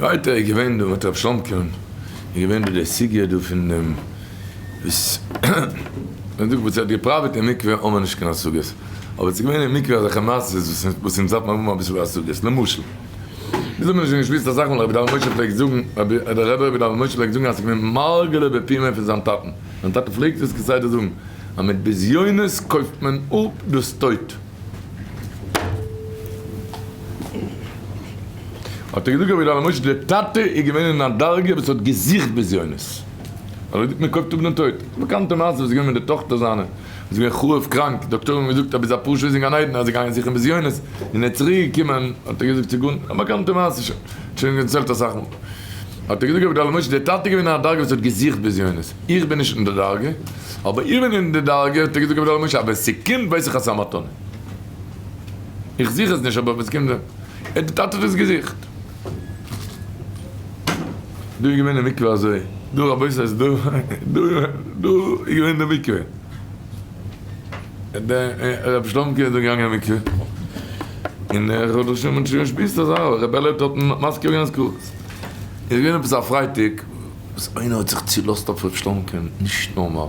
ווייטער איז געווען דא מיט רב שלומקע'ן איז געווען דא די סוגיא דא פון דעם וואס מען זאגט וואס ער האט געפראוועט אין מקווה האבן מיר נישט קיין השגות, אבער ס'איז געווען אין מקווה אזעלכע מעשות וואס אונז דארף מען האבן אביסל השגות, למשל וויאזוי האט מען שוין געשמועסט אסאך מאל רבי דוד משה פלעגט זאגן דער רבי רבי דוד משה פלעגט זאגן אז ס'איז געווען מרגלא בפומיה פון זיין טאטן, זיין טאטע פלעגט עס כסדר זאגן אז מיט בזיונות קויפט מען אפ דאס טויט. האט ער געזאגט רבי דוד משה דער טאטע איז געווען אין א דרגה וואס האט געזוכט בזיונות, ווייל ער זאגט מען קויפט אפ דעם טויט, באקאנטע מעשה וואס איז געווען מיט די טאכטער זיינע וואס איז געווען חרוב קראנק, דאקטוירים האבן געזאגט אז ביז אפאר שעה איז אין גן עדן אז זיי גייען זוכן בזיונות, און ער איז צוריק געקומען האט ער געזאגט ס'איז גארנישט, א באקאנטע מעשה שוין, שוין דערציילט אסאך מאל. האט ער געזאגט רבי דוד משה דער טאטע איז געווען אין א דרגה וואס האט געזוכט בזיונות, איך בין נישט אין די דרגה, אבער איך בין אין די דרגה, האט ער געזאגט רבי דוד משה אז ווען ס'קומט ווייס איך אז ס'איז א מתנה. איך זוך עס נישט אבער ווען ס'קומט ער די טאטע האט עס געזוכט. דא איז געווען די מקווה אזוי, דא רבותי איז דא, דא דא איז געווען די מקווה. רבי שלומקע איז דא געגאנגען אין מקווה, און ער האט דאך שוין געשמועסט אזא, רבי אלי' האט מזכיר געווען אז קורץ. איז געווען עפעס א פרייטאג וואס איינער האט זיך צולאזט אויף ר' שלומקע'ן, נישט נארמאל.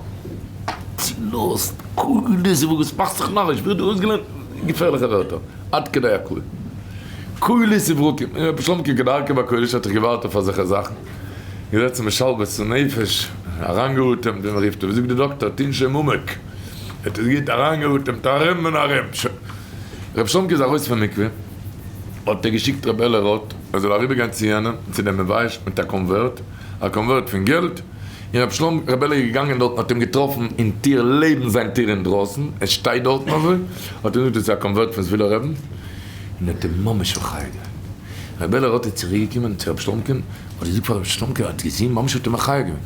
צולאזט, קולות, וואס מאכסט זיך נאריש, ווער האט דיר אויסגעלערנט געפערליכע ווערטער, עד כדי הכאה. קולות וברקים, און רבי שלומקע כדרכו בקודש האט זיך געווארט אויף אזעלכע זאכן, געזעצן בשלוות נפש, אריינגעאטעמט ווי מ'רופט ווי זאגט די דאקטער, תנשום עמוק, ער האט עס גוט אריינגעאטעמט ארום און ארום, שוין. רבי שלומקע איז ארויס פון מקווה, האט ער געשיקט רבי אלי' רוט ער זאל אריבערגיין צו יענעם, צו דעם מבייש מיט א קאנווערט, א קאנווערט פון געלט, און רבי שלום רבי אלי' איז געגאנגען דארטן האט אים געטראפן אין טיר לעבן זיין טיר אינדרויסן, ער שטייט דארטן אזוי, האט ער געזאגט דאס איז א קאנווערט פון זווילער רעבן, און האט אים ממש מחיה געווען. רבי אלי' רוט איז צוריק געקומען צו רבי שלומקען, האט געזאגט פאר רבי שלומקע ער האט געזעהן ממש האט אים מחיה געווען,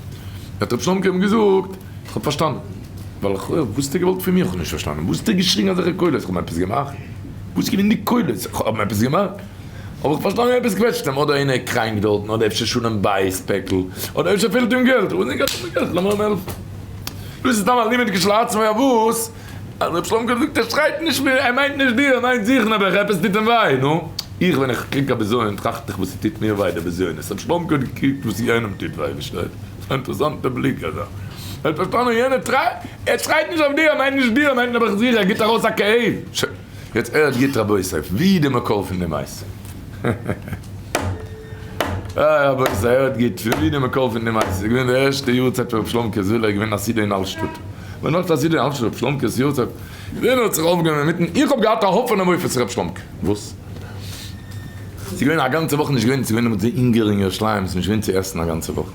האט רבי שלומקע אים געזאגט איך האב פארשטאנען, ווייל לכאורה וואס האט ער געוואלט פון מיר איך האב נישט פארשטאנען, וואס האט ער געשריגן אזעלכע קולות איך האב אים עפעס געמאכט? וואס איז געווען די קולות איך האב אים עפעס געמאכט? האב איך פארשטאנען עפעס קוועטשט אים, אדער איינער איז קראנק דארטן, אדער אפשר שלום בית פעקל, אדער אפשר פעלט אים געלט, וואס געלט האט מען געלט, לאמיר אים העלפן. דאס איז סתם א לימוד כשלעצמו אויף וואס? אז ר' שלומקע זאגט ער שרייט נישט מיר, ער מיינט נישט דיר, ער מיינט זיך נעבעך, עפעס טוט אים וויי, נו, איך ווען איך קריג א בזיון טראכט איך וואס ס'טוט מיר וויי די בזיונות, ר' שלומקע האט געקריגט וואס יענעם טוט וויי, פארשטייט? ס'איז א אינטערעסאנטע בליק אזא, ער האט פארשטאנען יענער טרייט, ער שרייט נישט אויף דיר, ער מיינט נישט דיר, ער מיינט נעבעך זיך, ער גיבט ארויס א כאב. יעצט הערט גוט רבותי, ווי איז די מקור פון די מעשה? אה רבותי הערט גוט, פון ווי איז די מקור פון די מעשה? ס'איז געווען די ערשטע יארצייט פון רבי שלומקע ז ל, איז געווען א סעודה אין אלטשטאט. ווען נאך א סעודה אין אלטשטאט רבי שלומקע'ס יארצייט, ווער האט זיך אויפגעהויבן אינמיטן, איך האב געהאט א האפענע מופת צו רבי שלומקע. וואס? ס'איז געווען א גאנצע וואך נישט געווען, ס'איז געווען דעמאלטס די הונגער אין ירושלים, ס'איז נישט געווען צו עסן א גאנצע וואך,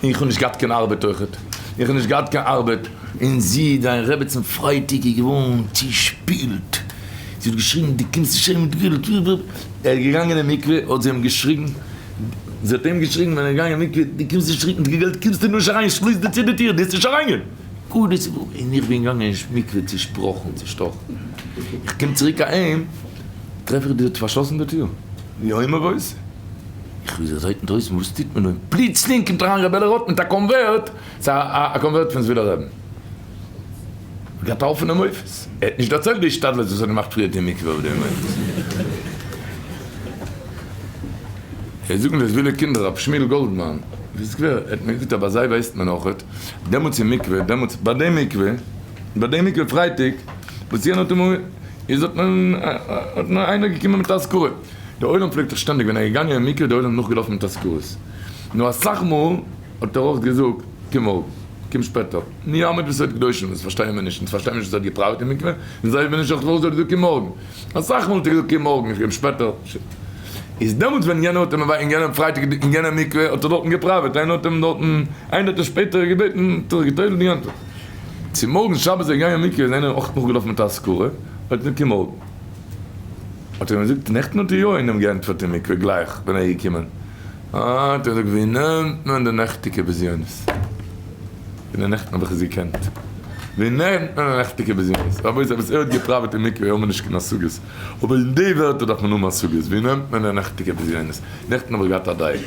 און איך האב נישט געהאט קיין ארבעט אויכעט, איך האב נישט געהאט קיין ארבעט, און זי, דיין רעבעצן פרייטאג איז געווארן צושפילט, זי האט געשריגן דו קומסט נישט אהיים מיט געלט, ער איז געגאנגען אין מקווה האט זי אים געשריגן, זי האט אים געשריגן ווען ער איז געגאנגען אין מקווה, דו קומסט נישט צוריק מיט געלט קומסטו נישט אריין, שליס דיר צו די טיר, דו וועסט נישט אריינגיין, און איך בין געגאנגען אין מקווה צושפראכן, צושטאכן, איך קום צוריק אהיים, טרעף איך די האט פארשלאסן די טיר, ווי אומר ועושה, איך וויל זיך זייט אינדרויסן וואס טוט מען דא, און פלוצלינג קומט אריין ר' בערל רוט מיט א קאנווערט, ס'איז א קאנווערט פון זווילער רעבן, געהאט א אפענע מופת, ער האט נישט דערציילט די השתדלות וואס ער האט געמאכט פריערט אין מקווה אויף די מופת. זיי זאגן די זווילער קינדער ר' שמואל גאלדמאן פון סקווער האט מיר געזאגט אז ביי זיי ווייסט מען אויכעט, דעמאלטס אין מקווה, דעמאלטס ביי די מקווה, ביי די מקווה פרייטאג וואס יענער האט אים איז האט מען האט מען איינער געקומען מיט אזכרה, די עולם פלעגט זיך שטענדיג ווען ער איז געגאנגען אין מקווה די עולם נאכגעלאפן מיט אזכרות, נו אסאך מאל האט ער אויך געזאגט קום מארגן, קום שפעטער, מי יעמוד בסוד קדושים אונז פארשטייען מיר נישט, אונז פארשטייען מיר נישט וואס ער האט געפראוועט אין מקווה, אונז זעען מיר נישט אויך וואס ער האט געזאגט קום מארגן, אסאך מאל האט ער געזאגט קום מארגן קום שפעטער, איז דעמאלטס ווען יענער האט אים אין יענעם פרייטאג אין יענע מקווה האט ער דארטן געפראוועט, איינער האט אים דארטן איינער האט אים שפעטער געבעטן האט ער זיך גע'טובל'ט און געענטפערט. צו מארגן שבת איז ער געגאנגען אין מקווה איז איינער אויך נאכגעלאפן מיט א אזכרה, האט געזאגט קום מארגן. האט ער אים געזאגט נעכטן האט איר יא איינעם געענטפערט אין מקווה גלייך ווען ער איז געקומען. האט ער געזאגט ווי נעמט מען די נעכטיגע בזיונות? פון די נעכטן האב איך עס געקענט. ווי נעמט מען די נעכטיגע בזיונות? רבותי וואס ער האט געפראוועט אין מקווה האבן מיר נישט קיין השגות, אבער אין די ווערטער דארף מען האבן השגות, ווי נעמט מען די נעכטיגע בזיונות? נעכטן האב איך געהאט א דייג.